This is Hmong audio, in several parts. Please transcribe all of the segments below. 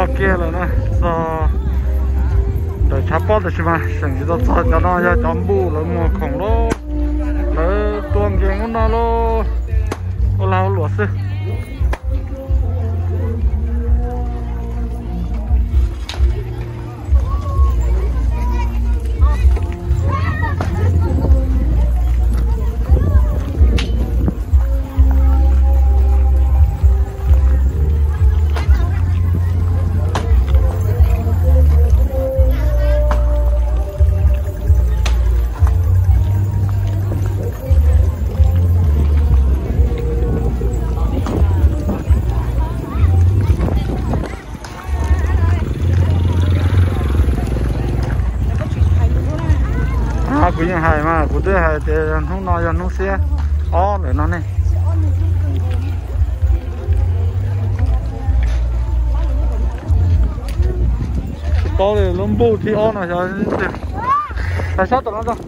Kiag lawm na, txog ntawm tshav pob tab sis mas seem tsis tau txog. Cov no yog cov npuj lawv muag khoom lauj, lawv tua nkees ub no lauj. Ua lag ua luam xwb. Kuv yeej hais mas, kuv twb hais tias hnub no yog hnub xiab ob lawm no ne. Tsis paub li, lub npuj thib ob no xyov. Hais sab tom no rau.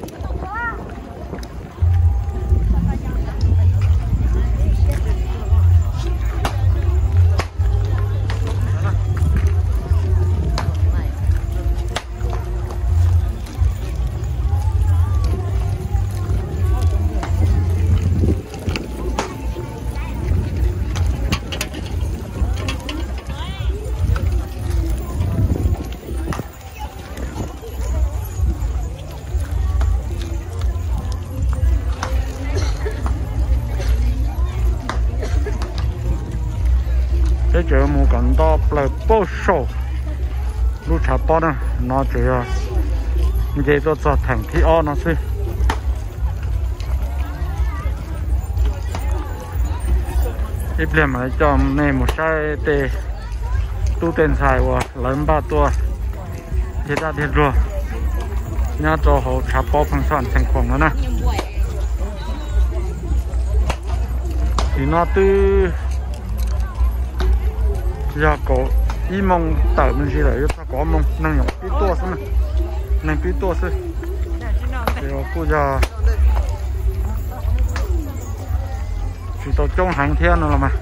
Peb tseem mus kom nto plaws pauj saum lub tshav pob na, no tseem yog nce tuaj txog theem thib ob no xwb. Ib pliag mam coj nej mus saib tej tub tej ntxhais uas lawv npaj tuaj dhia dab dhia duag nyob rau hauv tshav pob Pheej Xaj Xeev Khuam no na. Tim no twb yog kaum ib moos tawm me ntsis lawm, yuav txog kaum ob moos, neeg pib tuaj xwb na, neeg pib tuaj xwb. Ces kuj yog tsis tau coob heev thiab no los mas.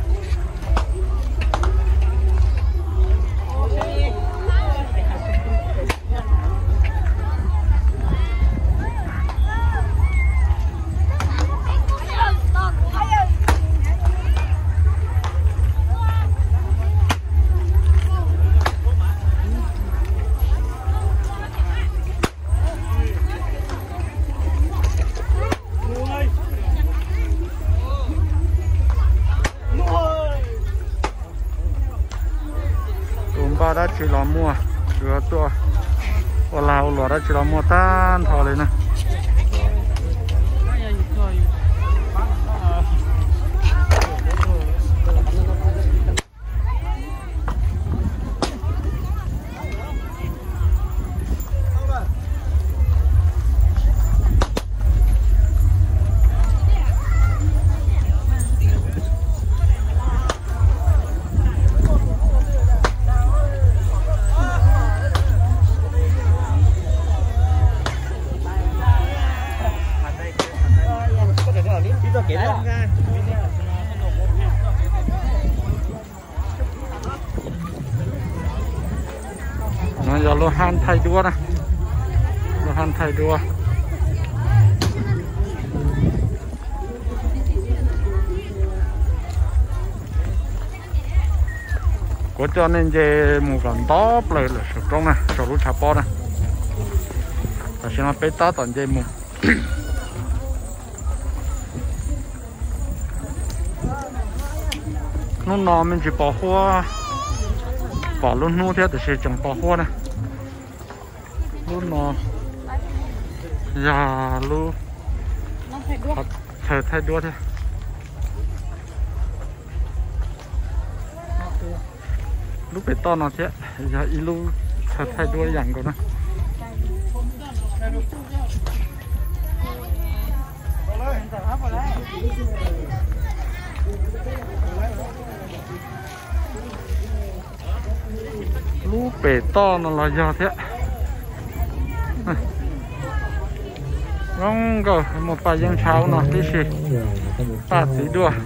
Tus npaj dab tsi los muaj, tsuas tuaj ua lag ua luam dab tsi los muaj tag nrho li na. No yog lub hab thaij duab na, lub hab thaij duab. Kuv coj nej nce mus kom nto plaws lawm saum roob na, saum lub tshav pob na. Tam sim no peb tab tom nce mus. Hnub no me ntsis pos huab, pom lub hnub thiab tiam sis tseem pos huab na. Lub no yog lub chaw thaij duab thiab. Lub pem toj no thiab yog ib lub chaw thaij duab ib yam nkaus na. Lub pem toj no los yog thiab. Zoo nkauj, muaj paj yeeb ntshav no tib si, paj txiv duaj.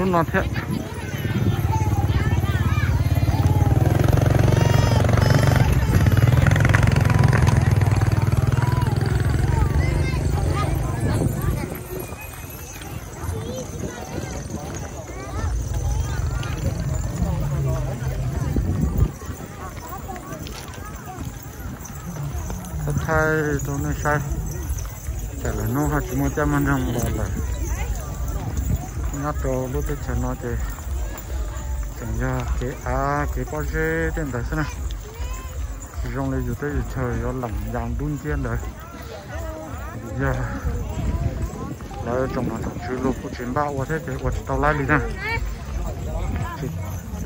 No thiab. Thaij rau nej saib, tsam lawm hnub ho tsis muaj caj muaj nroog los lawm. Nyob rau lub teb chaws no ces tseem yog kev av kev pob zeb tej ntawd xwb na, tsis zoo li yus teb yus chaw yuav leem yas dub nciab ntawd. Yog lawv tsoom nom tsoom tswv los kuj tsis npaj ua thiab ces ua tsis tau laib li na.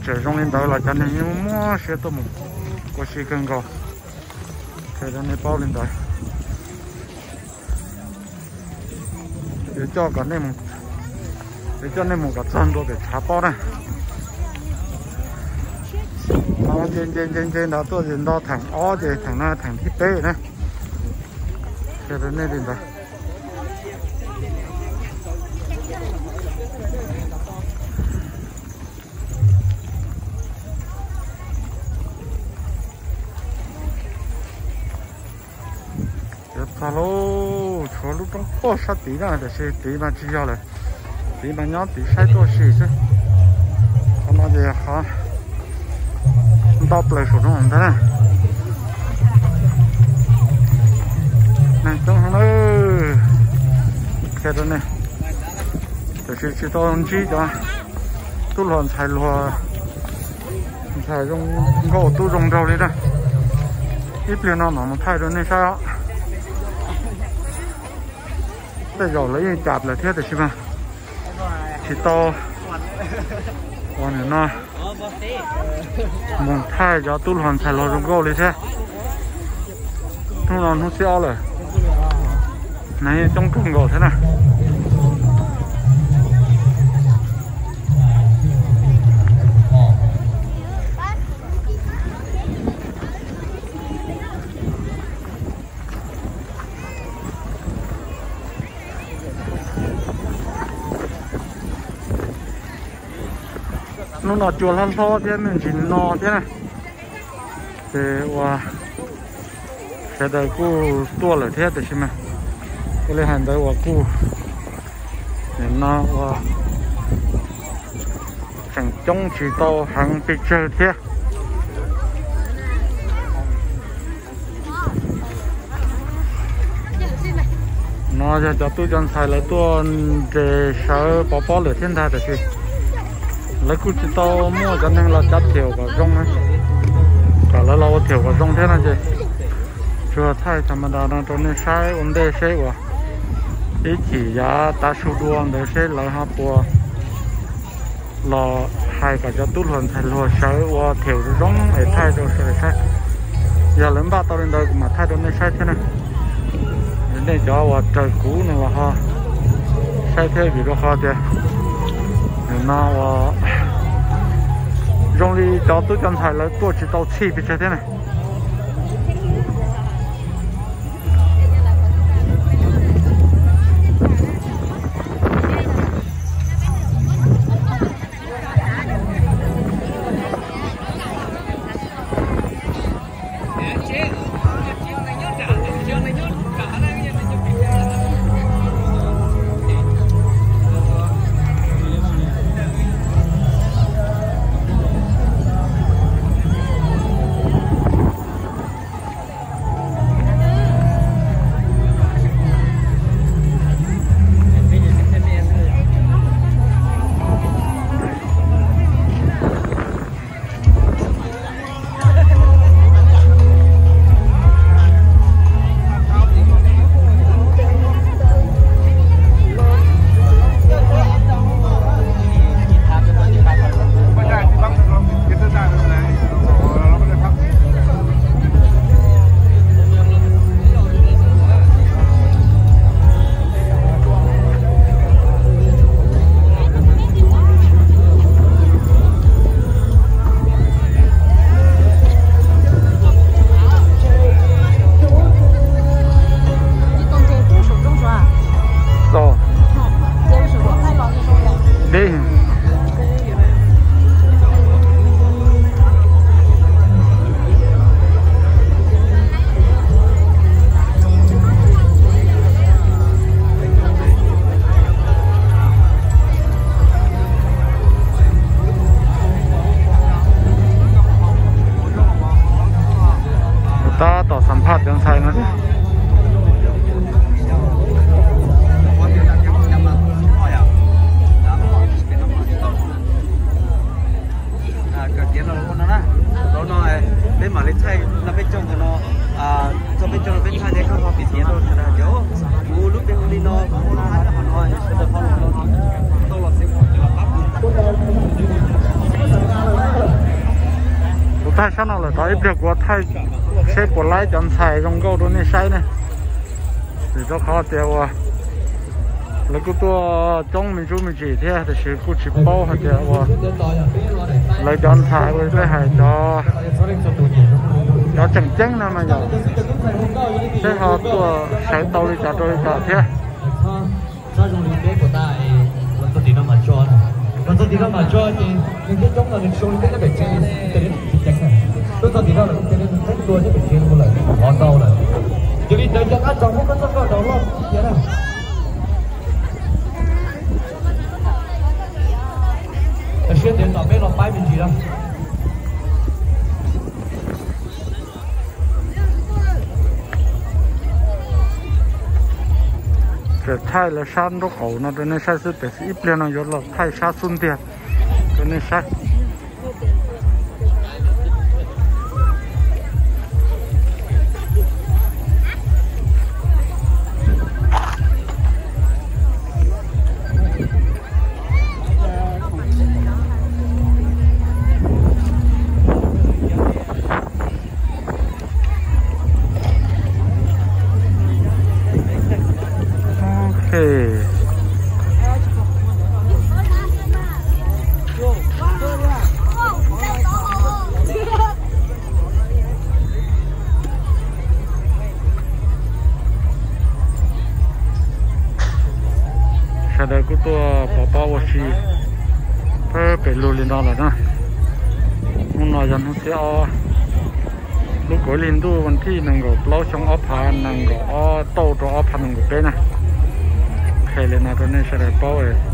Tseem zoo li ntawd los cov neeg yeej muaj siab tuaj mus ua si kawg nkaus. Qhia rau nej paub li ntawd. Yuav coj kom nej mus, yuav coj nej mus kom txog ntua pem tshav pob na. Nce nce nce nce nrad tuaj ces nto theem ob ces theem no theem thib peb na. Qhia rau nej li ntawd. Yuav txog lauj, tshuav lub roob puag sab tid na, tiam sis tid mas tsis yog lawm, tid mas nyob tid saib tuaj sim xwb. Qhov no ces qhov nto plaws saum no ntag na. Neeg coob heev na. Qhia rau nej, tiam sis tsis tau ntsib cov tub hluas ntxhais hluas, ntxhais zoo nkauj tub zoo nraug li na. Ib pliag no mam mus thaij rau nej saib os. Tej zaum lawv yeej cam lawm thiab tiam sis mas tsis tau ua nim no mus thaij cov tub hluas ntxhais hluas zoo nkauj li thiab. Hnub no hnub thib ob lawm, neeg yeej coob kawg nkaus thiab na. Hnub no cua hlob hlob thiab me ntsis no thiab na. Ces ua sawv daws kuj tuaj lawm thiab tiam sis mas ua li hais ntawd uas kuj nim no ua tseem coob tsis tau heev pes tsawg thiab. No yog cov tub cov ntxhais lawv tuaj nres sawv pov pob lawm thiab ntag tiam sis lawv kuj tsis tau muaj cov neeg los cav thiaum kom zoo na, kom lawv los ua thiaum kom zoo thiab no ces tsuas thaij tham ma das no rau nej saib ua ntej seb uas ib chim yav tav su dua ntawd seb lawv ho puas los hais kom cov tub hluas ntxhais hluas sawv ua thiaum zoo es thaij rau sawv daws saib. Yog lawv npaj tau li ntawd kuv mam thaij rau nej saib thiab na. Nej cov uas raws kuv no los ho saib thiab vim rau qhov tias nim no uas zoo li cov tub cov ntxhais lawv tuaj tsis tau txhij pes tsawg thiab na. Tab tom xam phaj cov ntxhais no thiab. Peb mam li thaij no, peb thaij no peb thaij thiab koj ho piav piav rau sawv daws hais tias ua lub peb hu li no, hu li no, sawv daws ho los tau los xwb. Kuv thaij sab no lawm, tau ib pliag kuv thaij seb puas laib cov ntxhais zoo nkauj rau nej saib ne. Vim rau qhov tias uas lawv kuj tuaj coob me ntsuj me ntsis thiab, tiam sis kuj tsis paub hais tias uas lawv cov ntxhais ua tej hais cov, cov tseem ceeb no mas yog seb ho tuaj sawv tau li cas rau li cas thiab. Txhob zoo li peb puas tas, los txog tim no mam tso, los txog tim no mam tso ces nws coob coob no nws tsis zoo li peb nyob pem tsev, tuaj txog tim no lawm ces nws qeeb dua nyob pem tsev mus lawm, qhov ntau lawm. Yog li ntawd cov qab tso muab koj txoj koj daus loj tiag na. Tam sim no tom peb los paib me ntsis no. Tseem thaij lawv sab nraub qaum no rau nej saib xwb, tiam sis ib pliag no yuav los thaij sab xub ntiag rau nej saib. Ok. Sawv daws kuj tuaj pov pob ua si pem lug li no lawm na. Hnub no yog hnub tim ob lub kaum ib hlis ntuj vas thib nees nkaum plaub xyoo ob phav nees nkaum ob tauj rau ob phav nees nkaum peb na. Qhia li no rau nej sawv daws paub.